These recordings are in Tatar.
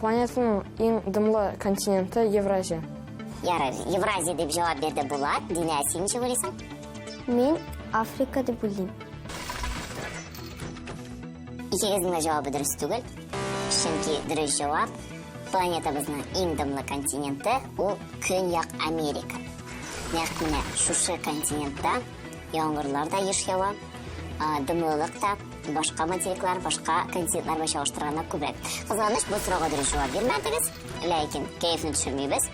Планетаның иң дымлы континенты Евразия. Ярар, Евразия дип җавап бирде Булат. Динә, син ничек уйлыйсың? Мин Африка дип уйлыйм. Икегезнең дә җавабы дөрес түгел. Чөнки дөрес җавап планетабызның иң дымлы континенты ул Көньяк Америка. Нәкъ менә шушы континентта яңгырлар да еш ява, дымлылык та башка материклар, башка континентлар белән чагыштырганда күбрәк. Кызганыч, бу сорауга дөрес җавап бирмәдегез, ләкин кәефне төшермибез.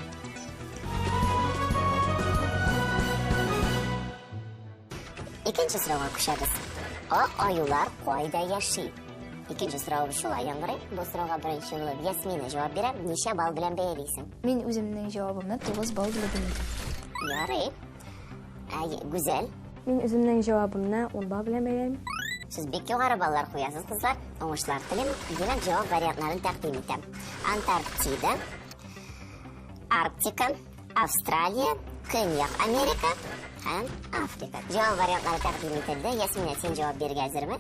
Икенче сорауга күчәбез. Ак аюлар кайда яши? Икенче соравыбыз шулай яңгырый. Бу сорауга беренче булып Ясмина җавап бирә. Ничә балл белән бәялисең? Мин үземнең җавабымны 9 балл белән бәялим. Ярый. Ә, Гүзәл? Мин үземнең җавабымны 10 балл белән бәялим. Сез бик югары баллар куясыз, кызлар. Уңышлар телим. Димәк, җавап вариантларын тәкъдим итәм. Антарктида, Арктика, Австралия, Көньяк Америка һәм Африка. Җавап вариантлары тәкъдим ителде. Ясминә, син җавап бирергә әзерме?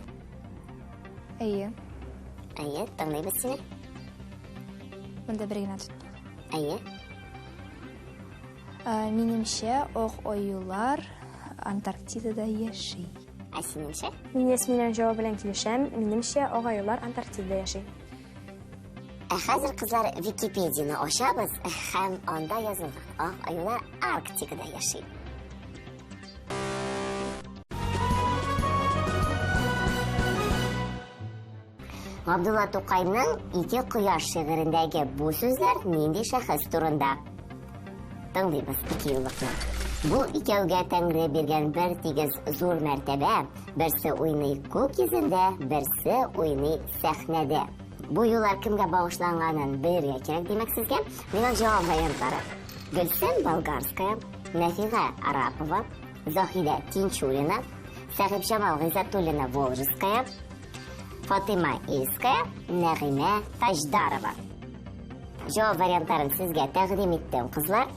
Әйе. Әйе, тыңлыйбыз сине. Монда бер генә тотты. Әйе. Ә, минемчә, ак аюлар Антарктидада яши. Ә синеңчә? Мин Ясминәнең җавабы белән килешәм. Минемчә, ак аюлар Антарктидада яши. Ә хәзер, кызлар, Википедияне ачабыз һәм анда язылган ак аюлар Арктикада яши. Габдулла Тукайның Ике кояш шигырендәге бу сүзләр нинди шәхес турында? Тыңлыйбыз икеюллыкны. Бу икәүгә Тәңре биргән бер тигез зур мәртәбә, берсе уйный күк йөзендә, берсе уйный сәхнәдә. Бу юллар кемгә багышланганын белергә кирәк, димәк сезгә. Миңа җавап вариантлары. Гөлсем Болгарская, Нәфига Арапова, Заһидә Тинчурина, Сәхибҗамал Гыйззәтуллина Волжская, Фатыйма Ильская, Нәгыймә Таҗдарова. Җавап вариантларын сезгә тәкъдим иттем, кызлар.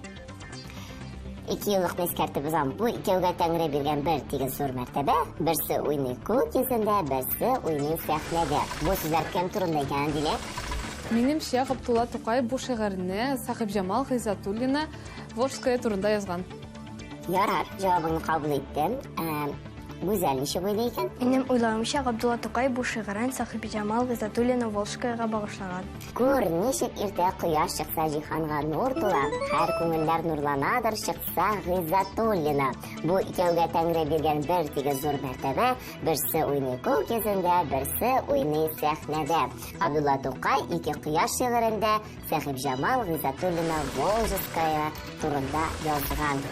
Ике еллыкны искәртеп узам. Бу икәүгә Тәңре биргән бер тигез зур мәртәбә. Берсе уйный күк йөзендә, берсе уйный сәхнәдә. Бу сүзләр кем турында икән, Дилә? Минемчә, Габдулла Тукай бу шигырьне Сәхибҗамал Гыйззәтуллина Волжская турында язган. Ярар, җавабыңны кабул иттем. Ә, Гүзәл ничек уйлый икән? Минем уйлавымча, Габдулла Тукай бу шигырен Сәхибҗамал Гыйззәтуллина Волжскаяга багышлаган. Күр, ничек иртә кояш чыкса җиһанга нур тула, һәр күңелләр нурланадыр чыкса Гыйззәтуллина. Бу икәүгә Тәңре биргән бер тигез зур мәртәбә, берсе уйный күк йөзендә, берсе уйный сәхнәдә. Габдулла Тукай Ике кояш шигырендә Сәхибҗамал Гыйззәтуллина Волжская турында язган.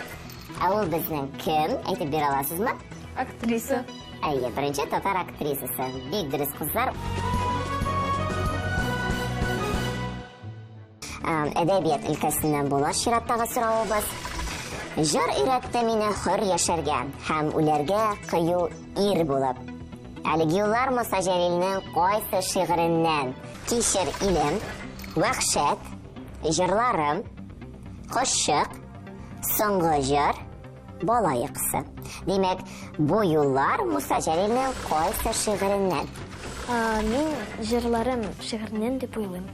Ә ул безнең кем? Әйтеп бирә аласызмы? Актриса. Әйе, беренче татар актрисасы. Бик дөрес, кызлар. Әдәбият өлкәсеннән була чираттагы соравыбыз. Җыр өйрәтте мине хөр яшәргә һәм үләргә кыю ир булып. Әлеге юллар Муса Җәлилнең кайсы шигыреннән? Кичер илем, вәхшәт, җырларым, кошчык, Соңгы җыр, бала йокысы. Димәк, бу юллар Муса Җәлилнең кайсы шигыреннән? Мин җырларым шигыреннән дип уйлыйм.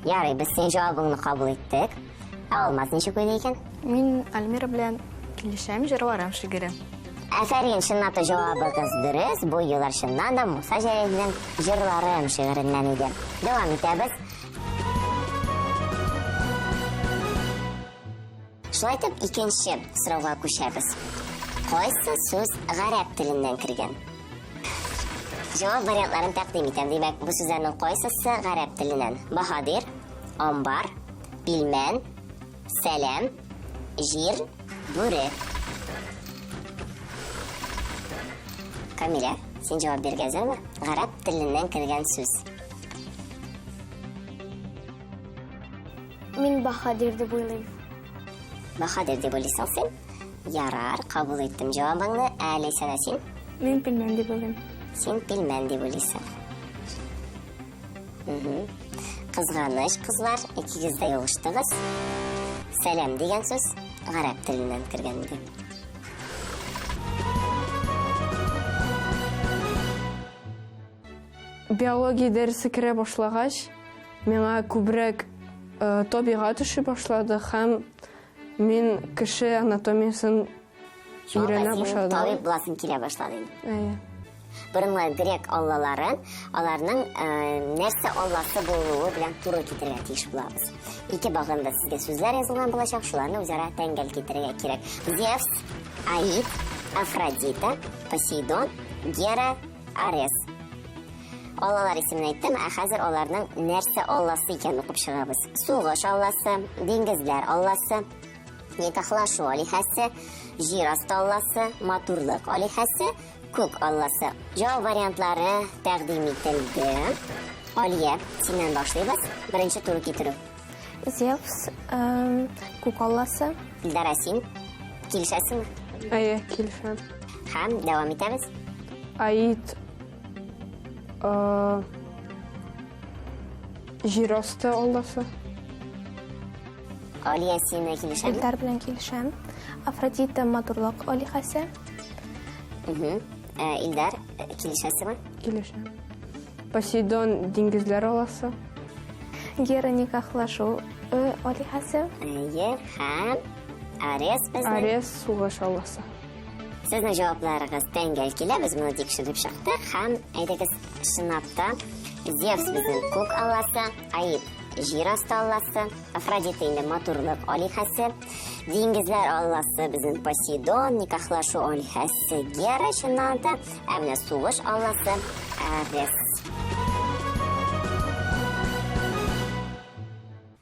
Ярый, без синең җавабыңны кабул иттек. Ә Алмаз ничек уйлый икән? Мин Альмира белән килешәм, җырларым шигыре. Афәрин, чынлап та җавабыгыз дөрес. Бу юллар чыннан да Муса Җәлилнең Җырларым шигыреннән иде. Дәвам итәбез. Шулай итеп, икенче сорауга күчәбез. Кайсы сүз гарәп теленнән кергән? Җавап вариантларын тәкъдим итәм. Димәк, бу сүзләрнең кайсысы гарәп теленнән? Баһадир, амбар, пилмән, сәлам, җир, бүре. Камилә, син җавап бирергә әзерме? Гарәп теленнән кергән сүз. Мин Баһадир дип уйлыйм. Баһадир дип уйлыйсың син? Ярар, кабул иттем җавабыңны. Ә Ләйсәнә син? Мин пилмән дип уйлыйм. Син пилмән дип уйлыйсың. Угу. Кызганыч, кызлар, икегез дә ялгыштыгыз. Сәлам дигән сүз гарәп теленнән кергән иде. Биология дәресе керә башлагач, миңа күбрәк э, табигать ошый башлады һәм мин кеше анатомиясен өйрәнә башладым. Табиб буласың килә башлады инде. Әйе. Борынгы грек аллаларын аларның э, нәрсә алласы булуы белән туры китерергә тиеш булабыз. Ике багында сезгә сүзләр язылган булачак, шуларны үзара тәңгәл китерергә кирәк. Зевс, Аид, Афродита, Посейдон, Гера, Арес. Аллалар исемен әйттем, ә хәзер аларның нәрсә алласы икәнен укып чыгабыз. Сугыш алласы, диңгезләр алласы, никахлашу алиһәсе, җир асты алласы, матурлык алиһәсе, күк алласы. Җавап вариантлары тәкъдим ителде. Алия, синнән башлыйбыз. Беренче туры китерү. Зевс, күк алласы. Илдара, син килешәсеңме? Әйе, килешәм. Һәм дәвам итәбез. Аид э, җир асты алласы. Алия, син килешәме? Илдар белән килешәм. Афродита матурлык алиһәсе. Мгм. Э, Илдар, килешәсеңме? Килешәм. Посейдон диңгезләр алласы. Гера никахлашу э, алиһәсе. Әйе, һәм Арес безнең. Арес сугыш алласы. Сезнең җавапларыгыз тәңгәл килә, без моны тикшереп чыктык һәм әйдәгез чынлап та Зевс безнең күк алласы, Аид җир асты алласы, Афродита инде матурлык алиһәсе, диңгезләр алласы безнең Посейдон, никахлашу алиһәсе Гера чыннан да, ә менә сугыш алласы Арес.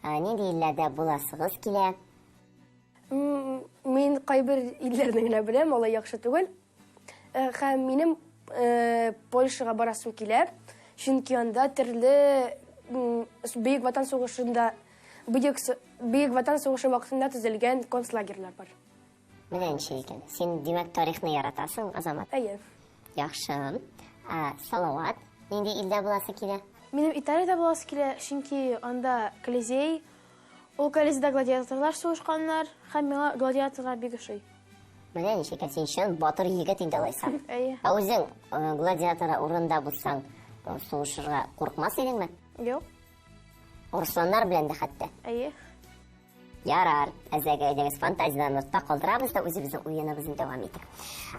Ә, Нинди илләрдә буласыгыз килә? Мин кайбер илләрне генә беләм, алай яхшы түгел. Э, Һәм минем э, Польшага барасым килә, чөнки анда төрле Бөек Ватан сугышында Бөек Бөек Ватан сугышы вакытында төзелгән концлагерьлар бар. Менә ничек икән. Син, димәк, тарихны яратасың, Азамат? Әйе. Яхшы. Ә, Салават, нинди илдә буласы килә? Минем Италиядә буласы килә, чөнки анда Колизей, ул Колизейда гладиаторлар сугышканнар, һәм миңа гладиаторлар бик ошый. Менә ничек икән, син чын батыр егет инде алайса. Әйе. Ә үзең э, гладиатор урында булсаң, э, сугышырга курыкмас идеңме? Юк. Арысланнар белән дә хәтта. Әйе. Ярар, әзәге әйдәгез фантазияләрне артта калдырабыз да үзебезнең уеныбызны дәвам итик.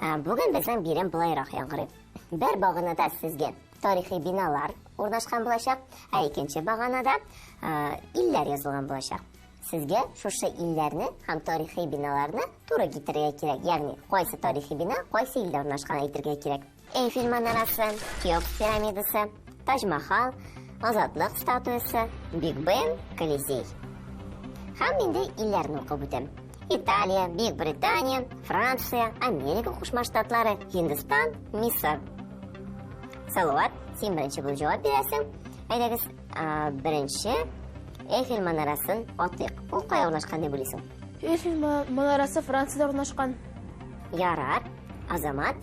Ә, Бүген безнең бирем былайрак яңгырый. Бер баганада сезгә тарихи биналар урнашкан булачак, ә икенче баганада ә, илләр язылган булачак. Сезгә шушы илләрне һәм тарихи биналарны туры китерергә кирәк. Ягъни, кайсы тарихи бина кайсы илдә урнашкан әйтергә кирәк. Эйфель манарасы, Хеопс пирамидасы, Таҗ-Махал, Азатлык статуясы, Биг Бен, Колизей. Һәм инде илләрне укып үтәм. Италия, Бөек Британия, Франция, Америка Кушма Штатлары, Һиндстан, Мисыр. Салават, син беренче булып җавап бирәсең. Әйдәгез, беренче Эйфель манарасын атыйк. Ул кая урнашкан дип уйлыйсың? Эйфель манарасы Франциядә урнашкан. Ярар, Азамат.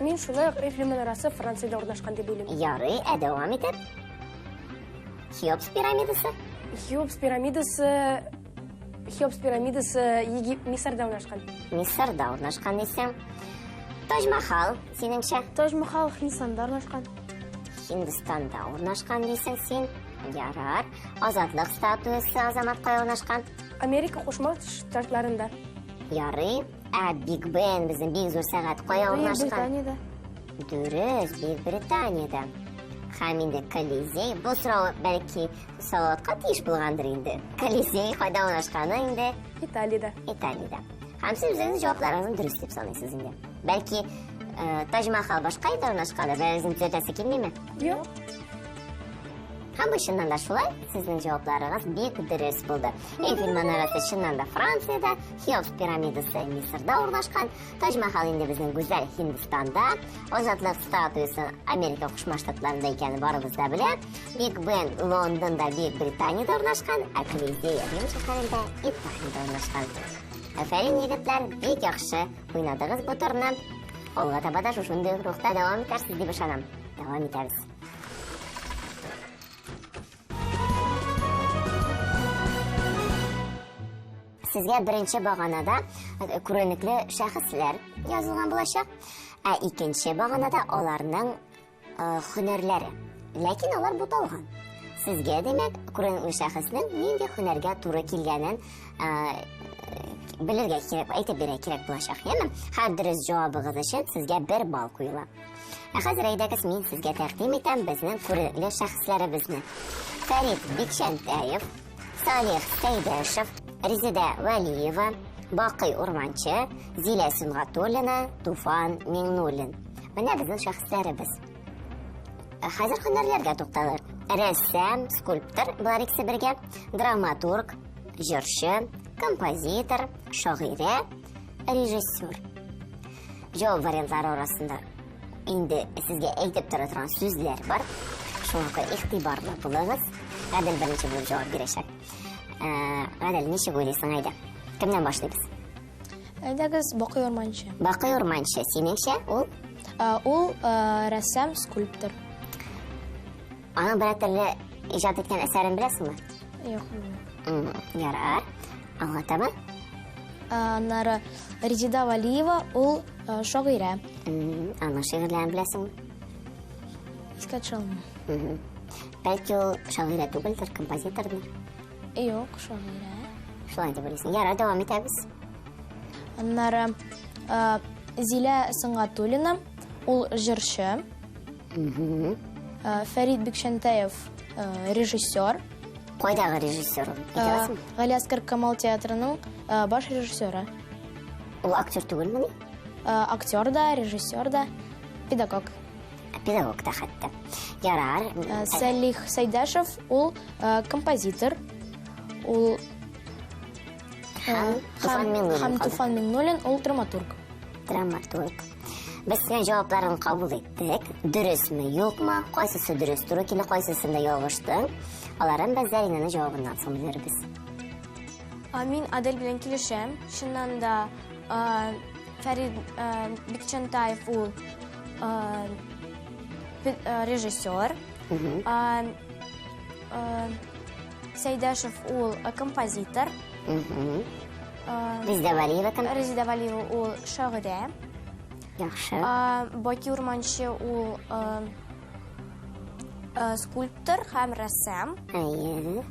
Мин шулай ук Эйфель манарасы Франциядә урнашкан дип уйлыйм. Ярый, ә дәвам итеп. Хеопс пирамидасы? Хеопс пирамидасы Хеопс пирамидасы Егип Мисырда урнашкан. Мисырда урнашкан дисең. Таҗ-Махал, синеңчә? Таҗ-Махал Һиндстанда урнашкан. Һиндстанда урнашкан дисең син. Ярар. Азатлык статуясы Азамат кая урнашкан? Америка Кушма Штатларында. Ярый. Ә Биг Бен безнең бик зур сәгать кая урнашкан? Британиядә. Дөрес, Бөек Британиядә. Һәм инде Колизей. Бу сорау бәлки Салаватка тиеш булгандыр инде. Колизей кайда урнашканы инде? Италиядә. Италиядә. Һәм сез үзегезнең җавапларыгызны дөрес дип саныйсыз инде. Бәлки, э, Таҗ-Махал башка илдә урнашкандыр, берәрегезнең төзәтәсе килмиме? Юк. Һәм бу чыннан да шулай, сезнең җавапларыгыз бик дөрес булды. Эйфель манарасы чыннан да Франциядә, Хеопс пирамидасы Мисырда урнашкан, Таҗ-Махал инде безнең гүзәл Һиндстанда, Азатлык статуясы Америка Кушма Штатларында икәнен барыбыз да белә. Биг Бен Лондонда, Бөек Британиядә урнашкан, ә Колизей Рим шәһәрендә, Италиядә урнашкан. Афәрин, егетләр, бик яхшы уйнадыгыз бу турны. Алга таба да шушындый ук рухта дәвам итәрсез дип ышанам. Дәвам итәбез. Сезгә беренче баганада э, күренекле шәхесләр язылган булачак, ә икенче баганада аларның э, һөнәрләре. Ләкин алар буталган. Сезгә, димәк, күренекле шәхеснең нинди һөнәргә туры килгәнен белергә кирәк, әйтеп бирергә кирәк булачак, яме? Һәр дөрес җавабыгыз өчен сезгә бер балл куела. Ә хәзер әйдәгез, мин сезгә тәкъдим итәм безнең күренекле шәхесләребезне. Фәрит Бикчәнтәев, Салих Сәйдәшев, Резеда Вәлиева, Бакый Урманчы, Зилә Сөнгатуллина, Туфан Миңнуллин. Менә безнең шәхесләребез. Ә хәзер һөнәрләргә тукталыйк. Рәссам, скульптор, болар икесе бергә, драматург, җырчы, композитор, шагыйрә, режиссер. Җавап вариантлары арасында инде сезгә әйтеп тора торган сүзләр бар. Шуңа күрә игътибарлы булыгыз. Гадел беренче булып җавап бирәчәк. Ә, Гадел, ничек уйлыйсың, әйдә? Кемнән башлыйбыз? Әйдәгез, Бакый Урманчы. Бакый Урманчы, синеңчә, ул? Ул рәссам, скульптор. Аның берәр төрле иҗат иткән әсәрен беләсеңме? Юк, белмим. Ярар. Алга таба. Аннары Резеда Валиева, ул шагыйрә. Аның шигырьләрен беләсеңме? Искә төшә алмыйм. Бәлки ул шагыйрә түгелдер, композитордыр? Юк, шагыйрә. Шулай дип уйлыйсың. Ярар, дәвам итәбез. Аннары Зилә Сөнгатуллина, ул җырчы. Фәрит Бикчәнтәев режиссер. Кайдагы режиссер ул? Әйтә аласыңмы? Галиәсгар Камал театрының баш режиссеры. Ул актер түгелмени? Актер да, режиссер да, педагог. Педагог та хәтта. Ярар. Сәлих Сәйдәшев ул композитор. Ул Һәм Туфан Миңнуллин. Һәм Туфан Миңнуллин ул драматург. Драматург. Без синең җавапларын кабул иттек. Дөресме, юкмы? Кайсысы дөрес туры килде, кайсысында ялгыштың? Аларын без Зәринаның җавабыннан соң белербез. Мин Адель белән килешәм. Чыннан да, Фәрид Бикчәнтаев ул режиссер. Сәйдәшев ул композитор. Резеда Валиева кем? Резеда Валиева ул шагыйрә. Яхшы. Баки Урманчы ул скульптор һәм рәссам. Әйе.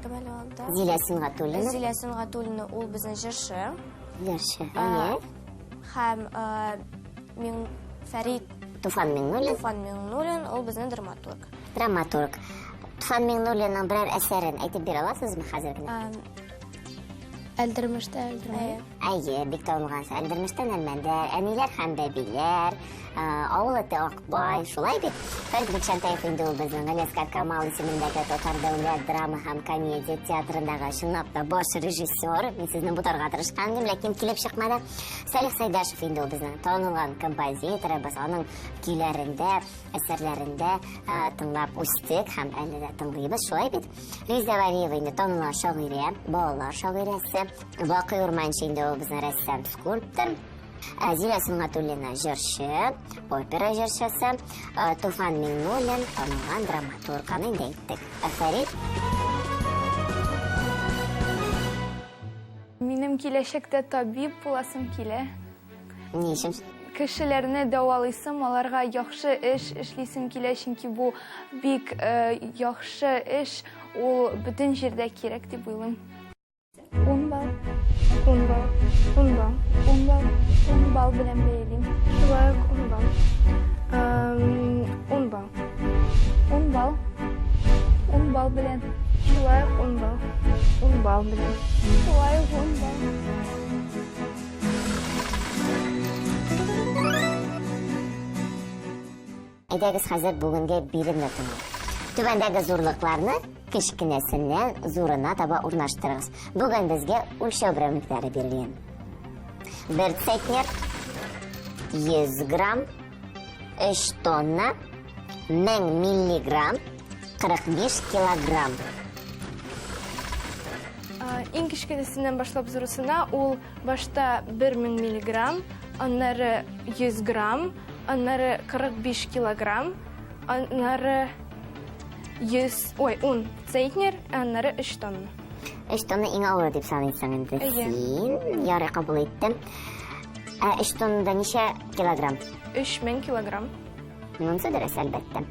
Кем әле анда? Зилә Сөнгатуллина. Зилә Сөнгатуллина ул безнең җырчы. Җырчы, әйе. Һәм мин Фәрит Туфан Миңнуллин. Туфан Миңнуллин ул безнең драматург. Драматург. Туфан Миңнуллинның берәр әсәрен әйтеп бирә аласызмы хәзер генә? Әлдермештә Әлдермәндәр. Әйе, бик танылган әсәр. Әлдермештән Әлмәндәр, Әниләр һәм бәбиләр, Авыл эте Акбай, шулай бит? Фәрит Бикчәнтәев инде ул безнең Галиәсгар Камал исемендәге Татар дәүләт драма һәм комедия театрындагы чынлап та баш режиссер. Мин сезне бутарга тырышкан идем, ләкин килеп чыкмады. Салих Сәйдәшев инде ул безнең танылган композиторыбыз, аның көйләрендә, әсәрләрендә тыңлап үстек һәм әле дә тыңлыйбыз, шулай бит? Лиза Валиева инде танылган шагыйрә, балалар шагыйрәсе. Бакый Урманчы инде ул безнең рәссам, скульптор. Зилә Сөнгатуллина җырчы, опера җырчысы. Туфан Миңнуллин танылган драматург, аны инде әйттек. Фәрит? Минем киләчәктә табиб буласым килә. Ни өчен? Кешеләрне дәвалыйсым, аларга яхшы эш эшлисем килә, чөнки бу бик э, яхшы эш, ул бөтен җирдә кирәк дип уйлыйм. Ун балл. Ун балл. Ун балл. Ун балл. Ун балл белән бәялим. Шулай ук ун балл. Ун балл. Ун балл. Ун балл белән. Шулай ук ун балл. Ун балл белән. Шулай ук ун балл. Әйдәгез хәзер бүгенге биремне тыңлыйк. Түбәндәге зурлыкларны кечкенәсеннән зурына таба урнаштырыгыз. Бүген безгә үлчәү берәмлекләре бирелгән. Бер центнер, 100 грамм, 3 тонна, 1000 миллиграмм, 45 килограмм. Иң кечкенәсеннән башлап зурысына ул башта 1000 миллиграмм, аннары 100 грамм, аннары 45 килограмм, аннары 100, ой, 10 центнер, аннары 3 тонна. 3 тонна иң авыры дип саныйсың инде син. Ярый, кабул иттем. Ә 3 тоннада ничә килограмм? 3000 килограмм. Монысы дөрес, әлбәттә.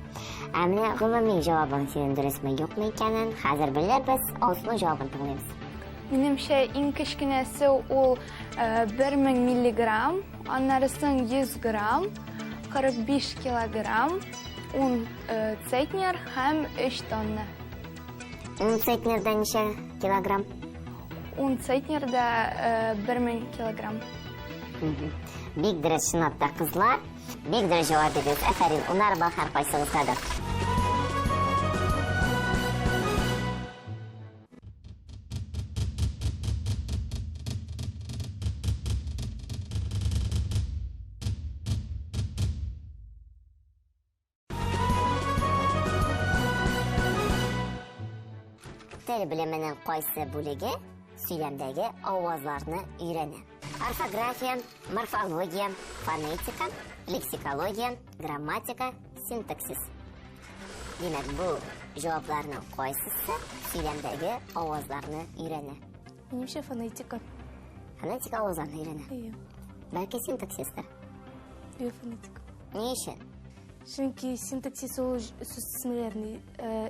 Ә менә гомуми җавабың синең дөресме, юкмы икәнен хәзер белербез. Алсуның җавабын тыңлыйбыз. Минемчә, иң кечкенәсе ул 1000 миллиграмм, аннарысын 100 грамм, 45 килограмм, 10 центнер һәм 3 тонна. 10 центнерда ничә килограмм? 10 центнерда 1000 килограмм. Бик дөрес, чынлап та, кызлар. Бик дөрес җавап бирдегез. Афәрин, унар балл һәркайсыгызга да. Тел белеменең кайсы бүлеге сөйләмдәге авазларны өйрәнә? Орфография, морфология, фонетика, лексикология, грамматика, синтаксис. Димәк, бу җавапларның кайсысы сөйләмдәге авазларны өйрәнә? Минемчә, фонетика. Фонетика авазларны өйрәнә. Әйе. Бәлки синтаксистыр. Юк, фонетика. Ни өчен? Чөнки синтаксис ул сүз тезмәләрен,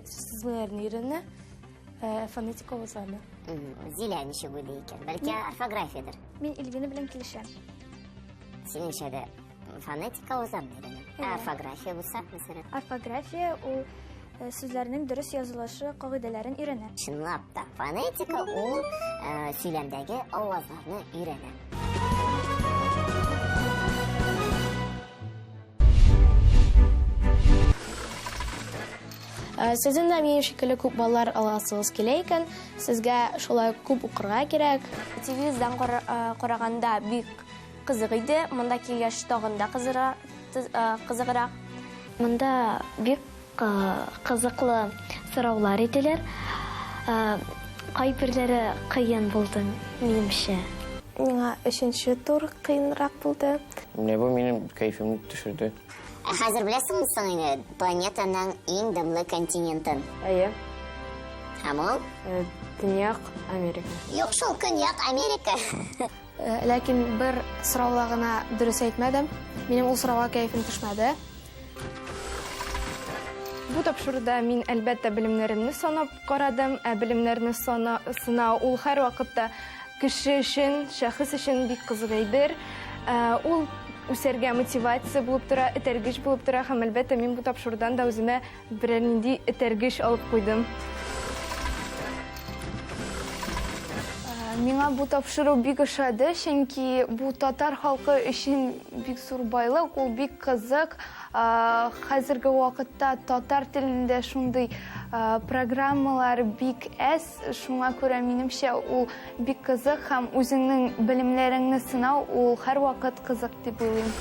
сүз тезмәләрен өйрәнә, фонетика авазларны. Зилә ничек уйлый икән? Бәлки орфографиядер. Мин Эльвина белән килешәм. Синеңчә дә фонетика авазларны өйрәнә. Ә орфография булса, мәсәлән? Орфография ул сүзләрнең дөрес язылышы кагыйдәләрен өйрәнә. Чынлап та, фонетика ул сөйләмдәге авазларны өйрәнә. Сезнең дә минем шикелле күп баллар аласыгыз килә икән, сезгә шулай күп укырга кирәк. Телевизордан караганда бик кызык иде, монда килгәч тагын да кызыграк. Монда бик кызыклы сораулар иделәр. Кайберләре кыен булды, минемчә. Миңа өченче тур кыенрак булды. Менә бу минем кәефемне төшерде. Ә хәзер беләсеңме соң инде планетаның иң дымлы континентын? Әйе. Һәм ул? Төньяк Америка. Юк шул, Көньяк Америка. Ләкин бер сорауда гына дөрес әйтмәдем. Минем ул сорауга кәефем төшмәде. Бу тапшыруда мин, әлбәттә, белемнәремне санап карадым. Ә белемнәрне сынау ул һәрвакытта кеше өчен, шәхес өчен бик кызык әйбер. Ул үсәргә мотивация булып тора, этәргеч булып тора һәм, әлбәттә, мин бу тапшырудан да үземә берәр нинди этәргеч алып куйдым. Миңа бу тапшыру бик ошады, чөнки бу татар халкы өчен бик зур байлык, ул бик кызык. Хәзерге вакытта татар телендә шундый программалар бик әз, шуңа күрә минемчә ул бик кызык һәм үзеңнең белемнәреңне сынау ул һәрвакыт кызык дип уйлыйм.